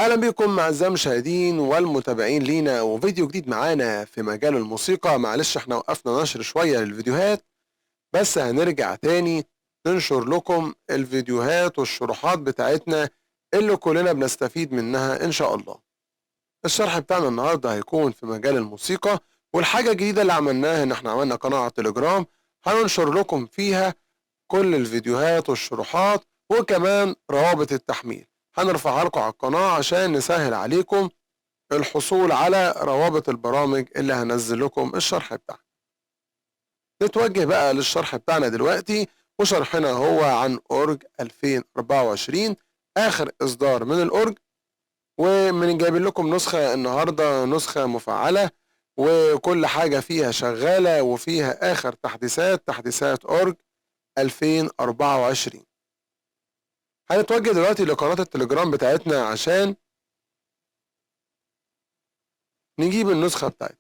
اهلا بكم اعزائي المشاهدين والمتابعين لينا وفيديو جديد معانا في مجال الموسيقى. معلش احنا وقفنا نشر شوية للفيديوهات، بس هنرجع تاني ننشر لكم الفيديوهات والشروحات بتاعتنا اللي كلنا بنستفيد منها ان شاء الله. الشرح بتاعنا النهارده هيكون في مجال الموسيقى، والحاجة الجديدة اللي عملناها ان احنا عملنا قناة على التليجرام هننشر لكم فيها كل الفيديوهات والشروحات، وكمان روابط التحميل هنرفعها لكم على القناة عشان نسهل عليكم الحصول على روابط البرامج اللي هنزل لكم الشرح بتاعها. نتوجه بقى للشرح بتاعنا دلوقتي، وشرحنا هو عن أورج 2024 آخر إصدار من الأورج، ومن جايبين لكم نسخة النهاردة نسخة مفعلة وكل حاجة فيها شغالة وفيها آخر تحديثات أورج 2024. هنتوجه دلوقتي لقناة التليجرام بتاعتنا عشان نجيب النسخة بتاعتنا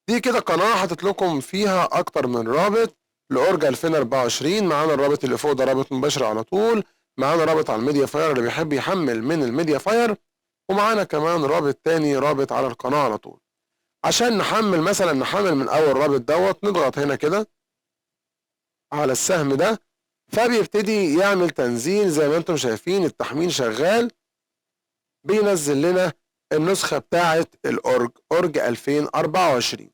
دي. كده قناة حاطط لكم فيها أكتر من رابط لأورج 2024. معانا الرابط اللي فوق ده رابط مباشر على طول، معانا رابط على الميديا فاير اللي بيحب يحمل من الميديا فاير، ومعانا كمان رابط تاني رابط على القناة على طول. عشان نحمل مثلا نحمل من أول رابط دوت، نضغط هنا كده على السهم ده فبيبتدي يعمل تنزيل. زي ما انتم شايفين التحميل شغال، بينزل لنا النسخة بتاعة الأورج أورج 2024.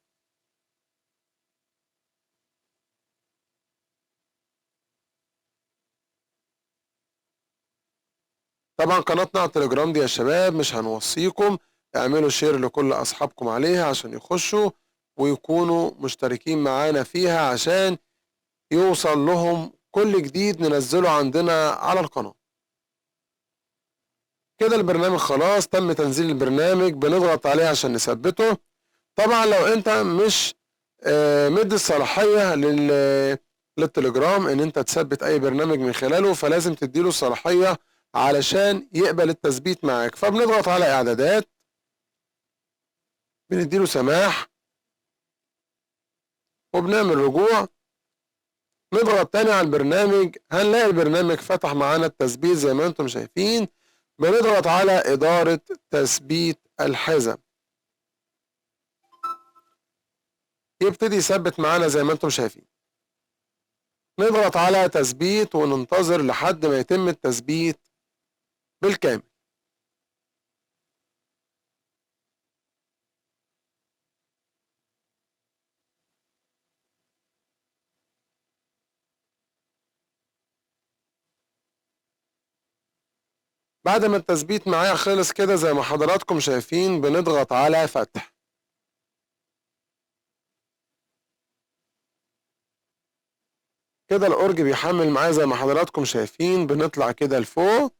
طبعا قناتنا على التليجرام دي يا شباب مش هنوصيكم، اعملوا share لكل أصحابكم عليها عشان يخشوا ويكونوا مشتركين معانا فيها عشان يوصل لهم كل جديد ننزله عندنا على القناة. كده البرنامج خلاص تم تنزيل البرنامج، بنضغط عليه عشان نثبته. طبعا لو انت مش مدي الصلاحية للتليجرام ان انت تثبت اي برنامج من خلاله، فلازم تديله الصلاحية علشان يقبل التثبيت معاك. فبنضغط على اعدادات، بنديله سماح، وبنعمل رجوع. نضغط تاني على البرنامج، هنلاقي البرنامج فتح معانا التثبيت زي ما انتم شايفين. بنضغط على إدارة تثبيت الحزم، يبتدي يثبت معانا زي ما انتم شايفين. نضغط على تثبيت وننتظر لحد ما يتم التثبيت بالكامل. بعد ما التثبيت معايا خلص كده زي ما حضراتكم شايفين، بنضغط على فتح. كده الأورج بيحمل معايا زي ما حضراتكم شايفين. بنطلع كده لفوق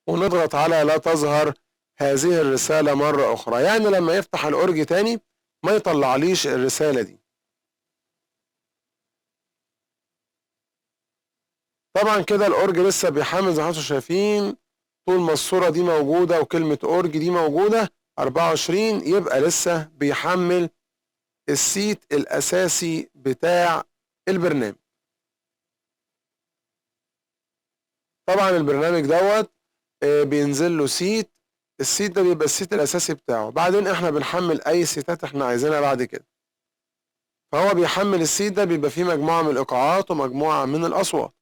ونضغط على لا تظهر هذه الرسالة مرة أخرى، يعني لما يفتح الأورج تاني ما يطلعليش الرسالة دي. طبعا كده الأورج لسه بيحمل زي ما حضراتكم شايفين. طول ما الصورة دي موجودة وكلمة أورج دي موجودة 24 يبقى لسه بيحمل ال seat الأساسي بتاع البرنامج. طبعا البرنامج دوت بينزل له seat، ال seat ده بيبقى ال seat الأساسي بتاعه، بعدين احنا بنحمل أي سيتات احنا عايزينها بعد كده. فهو بيحمل ال seat ده بيبقى فيه مجموعة من الإيقاعات ومجموعة من الأصوات.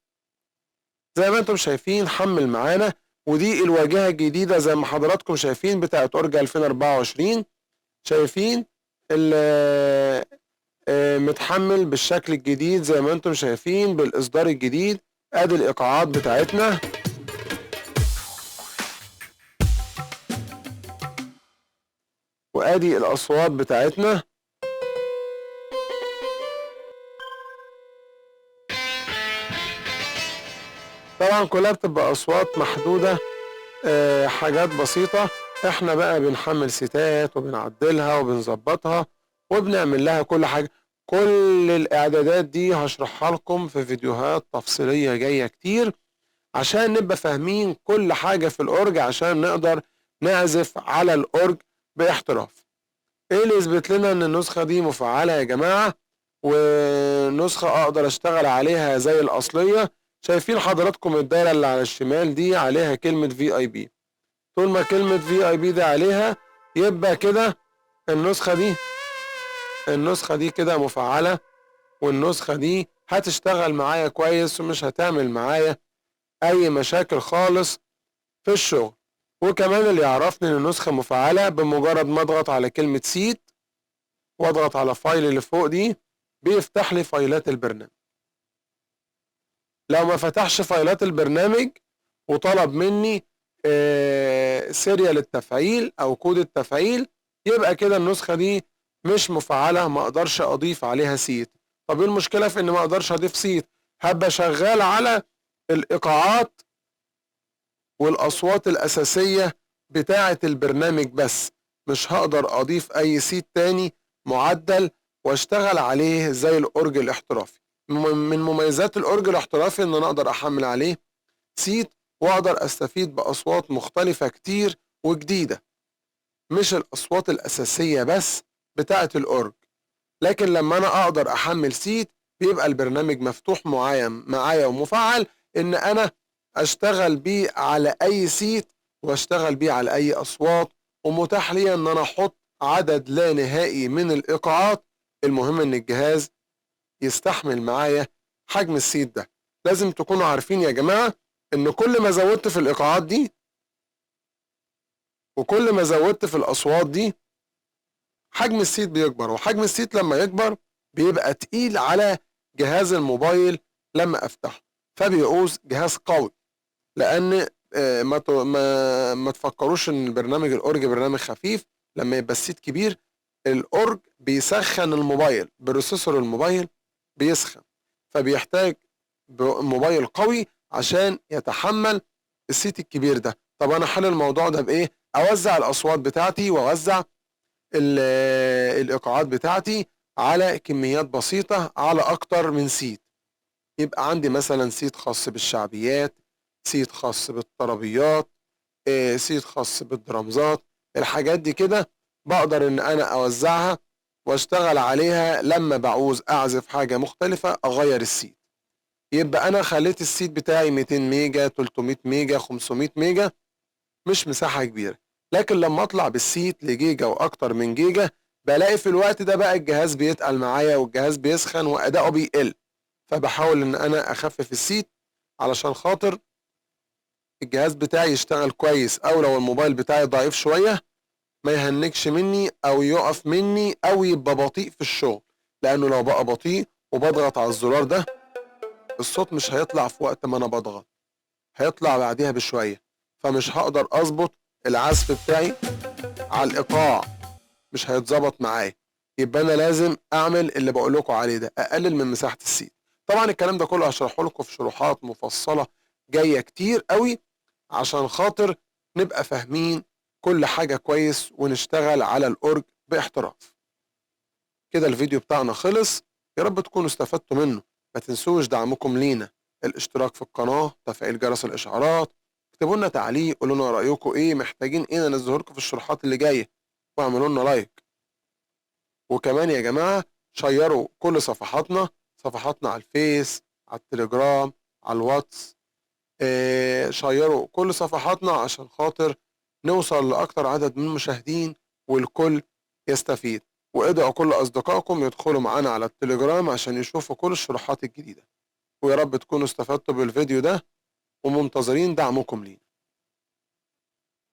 زي ما انتم شايفين حمل معانا، ودي الواجهة الجديدة زي ما حضراتكم شايفين بتاعت أورج 2024. شايفين متحمل بالشكل الجديد زي ما انتم شايفين بالإصدار الجديد. ادي الإيقاعات بتاعتنا، وادي الأصوات بتاعتنا. طبعا كلها بتبقى أصوات محدودة، حاجات بسيطة. احنا بقى بنحمل سيتات وبنعدلها وبنظبطها وبنعمل لها كل حاجة. كل الإعدادات دي هشرحها لكم في فيديوهات تفصيلية جاية كتير عشان نبقى فاهمين كل حاجة في الأورج، عشان نقدر نعزف على الأورج باحتراف. ايه اللي يثبت لنا ان النسخة دي مفعلة يا جماعة ونسخة اقدر اشتغل عليها زي الأصلية؟ شايفين حضراتكم الدايرة اللي على الشمال دي عليها كلمة VIP. طول ما كلمة VIP ده عليها يبقى كده النسخة دي كده مفعلة، والنسخة دي هتشتغل معايا كويس ومش هتعمل معايا أي مشاكل خالص في الشغل. وكمان اللي يعرفني إن النسخة مفعلة، بمجرد ما أضغط على كلمة seat وأضغط على file اللي فوق دي بيفتح لي فايلات البرنامج. لو ما فتحش فايلات البرنامج وطلب مني serial التفعيل او كود التفعيل، يبقى كده النسخة دي مش مفعلة، ما اقدرش اضيف عليها seat. طب ايه المشكلة في ان ما اقدرش اضيف seat؟ هبقى شغال على الايقاعات والاصوات الاساسية بتاعة البرنامج بس، مش هقدر اضيف اي seat تاني معدل واشتغل عليه زي الاورج الاحترافي. من مميزات الاورج الاحترافي ان انا اقدر احمل عليه seat واقدر استفيد باصوات مختلفة كتير وجديدة، مش الاصوات الاساسية بس بتاعة الاورج. لكن لما انا اقدر احمل seat بيبقى البرنامج مفتوح معايا ومفعل ان انا اشتغل بيه على اي seat واشتغل بيه على اي اصوات، ومتاح لي ان انا احط عدد لا نهائي من الايقاعات. المهم ان الجهاز يستحمل معايا حجم ال seat ده. لازم تكونوا عارفين يا جماعة ان كل ما زودت في الايقاعات دي وكل ما زودت في الاصوات دي حجم ال seat بيكبر، وحجم ال seat لما يكبر بيبقى تقيل على جهاز الموبايل لما افتحه، فبيعوز جهاز قوي. لان ما تفكروش ان البرنامج الاورج برنامج خفيف. لما يبقى ال seat كبير الاورج بيسخن الموبايل، processor الموبايل بيسخن، فبيحتاج موبايل قوي عشان يتحمل ال seat الكبير ده. طب انا حل الموضوع ده بايه؟ اوزع الاصوات بتاعتي واوزع الايقاعات بتاعتي على كميات بسيطة على اكتر من seat. يبقى عندي مثلا seat خاص بالشعبيات، seat خاص بالطربيات، seat خاص بالدرامزات. الحاجات دي كده بقدر ان انا اوزعها واشتغل عليها. لما بعوز اعزف حاجة مختلفة اغير ال seat. يبقى انا خليت ال seat بتاعي 200 ميجا، 300 ميجا، 500 ميجا، مش مساحة كبيرة. لكن لما اطلع بال seat لجيجا واكتر من جيجا بلاقي في الوقت ده بقى الجهاز بيتقل معايا والجهاز بيسخن واداؤه بيقل، فبحاول ان انا اخفف ال seat علشان خاطر الجهاز بتاعي يشتغل كويس، او لو الموبايل بتاعي ضعيف شوية ما يهنكش مني او يقف مني او يبقى بطيء في الشغل. لانه لو بقى بطيء وبضغط على الزرار ده الصوت مش هيطلع في وقت ما انا بضغط، هيطلع بعديها بشوية، فمش هقدر اظبط العزف بتاعي على الايقاع، مش هيتظبط معايا. يبقى انا لازم اعمل اللي بقول لكم عليه ده، اقلل من مساحة ال seat. طبعا الكلام ده كله هشرحه لكم في شروحات مفصلة جاية كتير قوي عشان خاطر نبقى فاهمين كل حاجة كويس ونشتغل على الأورج باحتراف. كده الفيديو بتاعنا خلص، يا رب تكونوا استفدتوا منه. ما تنسوش دعمكم لينا، الاشتراك في القناة، تفعيل جرس الإشعارات، اكتبوا لنا تعليق، قولوا لنا رأيكم ايه، محتاجين ايه ننزله لكم في الشروحات اللي جاية، واعملوا لنا like. وكمان يا جماعة شيروا كل صفحاتنا، صفحاتنا على الفيس، على التليجرام، على الواتس، شيروا كل صفحاتنا عشان خاطر نوصل لأكتر عدد من المشاهدين والكل يستفيد. وادعوا كل أصدقائكم يدخلوا معانا على التليجرام عشان يشوفوا كل الشروحات الجديدة. ويا رب تكونوا استفدتوا بالفيديو ده، ومنتظرين دعمكم لينا.